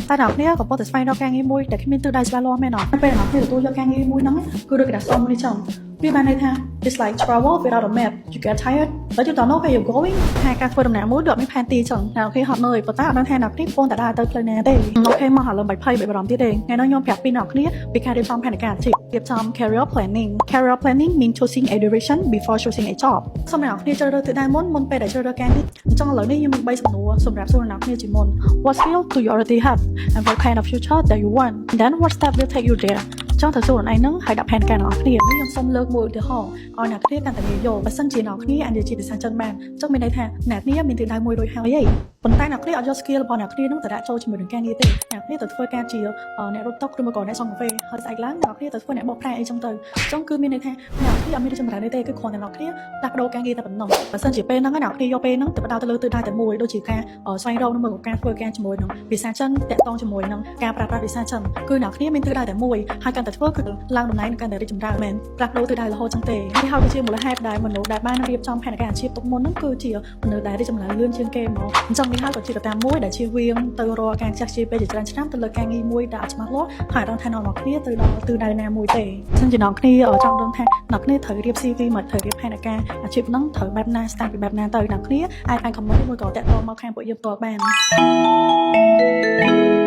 តែអ្នកគ្នាកំពុងតែស្វែងរកការងារមួយដែលគ្មានទិសដៅច្បាស់លាស់មែនអត់ពេលអ្នកគ្នាទទួលយកការងារមួយហ្នឹងគឺដូចក្រដាសសុំនេះចឹងវាបានន័យថា it's like travel without a map. You get tired, but you don't know where you're going. ថាការធ្វើដំណើរមួយដូចអត់មានផែនទីចឹងអ្នកគ្នាហត់នឿយប៉ុន្តែអត់ដឹងថាអ្នកគ្នាកំពុងតែដើរទៅផ្លូវណាទេOK មកឥឡូវបាច់ភ័យបាច់បារម្ភទៀតទេថ្ងៃនេះខ្ញុំប្រាប់ពីអ្នកគ្នាពីការរៀបចំផែនការអាជីពរៀបចំ career planning. Career planning means choosing a direction before choosing a job. សូមអ្នកគ្នាជ្រើសរើសទិសដៅមុនមុនពេលដែលជ្រើសរើសការនេះអញ្ចឹងឥឡូវនេះខ្ញុំមាន3សំណួរសម្រាប់សួរអ្នកគ្នាជាមុន What skill do you already have, and what kind of future that you want? And then what step will take you there? ចង់ទៅសួរខ្លួនឯងហ្នឹងហើយដាក់ផែនការរបស់គ្នានេះខ្ញុំសូមលើកមួយឧទាហរណ៍ឲ្យអ្នកគ្នាកាន់តែងាយយល់បើសិនជាអ្នកគ្នាអាចនិយាយជាភាសាចិនបានចង់មានន័យថាអ្នកគ្នាមានទិសដៅមួយរួចហើយហីប៉ុន្តែអ្នកគ្នាអត់យក skill របស់អ្នកគ្នាហ្នឹងទៅដាក់ចូលជាមួយនឹងការងារទេអ្នកគ្នាទៅធ្វើការជាអ្នករត់តុឬមួយក៏អ្នកសង់កាហ្វេហើយស្អែកឡើងអ្នកគ្នាទៅធ្វើអ្នកបកប្រែអីចឹងទៅចង់គឺមានន័យថាអ្នកគ្នាអត់មានរីកចម្រើនទេគឺគ្រាន់តែអ្នកគ្នាផ្លាស់ប្ដូរការងារតែប៉ុណ្ណោះបើសិនជាពេលហ្នឹងអ្នកគ្នាយកពេលហ្នឹងទៅផ្ដោតទៅលើទិសដៅតែមួយដូចជាការស្វែងរកឬមួយក៏ការធ្វើការជាមួយនឹងភាសាចិនតាក់ទងជាមួយនឹងការប្រើប្រាស់ភាសាចិនគឺអ្នកគ្នាមានទិសដៅតែមួយហើយកាន់តែធ្វើគឺឡើងតំណែងនិងកាន់តែរីកចម្រើនមែនផ្លាស់ប្ដូរទិសដៅរហូតចឹងទេនេះហើយគឺជាមូលហេតុដែលមនុស្សដែលបានរៀបចំផែនការអាជីពទុកមុនហ្នឹងគឺជាមនុស្សដែលរីកចម្រើនលឿនជាងគេមកអញ្ចឹងនេះហើយក៏ជាកត្តាមួយដែលជៀសវាងទៅរកការចាស់ជាពេលជាច្រើនឆ្នាំទៅលើការងារមួយដែលអត់ច្បាស់លាស់ហើយអត់ដឹងថានាំគ្នាទៅដល់ទិសដៅណាមួយទេអញ្ចឹងជាអ្នកគ្នាចង់ដឹងថាអ្នកគ្នាត្រូវរៀប CV មកត្រូវរៀបផែនការអាជីពហ្នឹងត្រូវបែបណា start ពីបែបណាទៅអ្នកគ្នាអាចអាច comment មួយក៏តាក់ទងមកខាងពួកយើងផ្ទាល់បាន។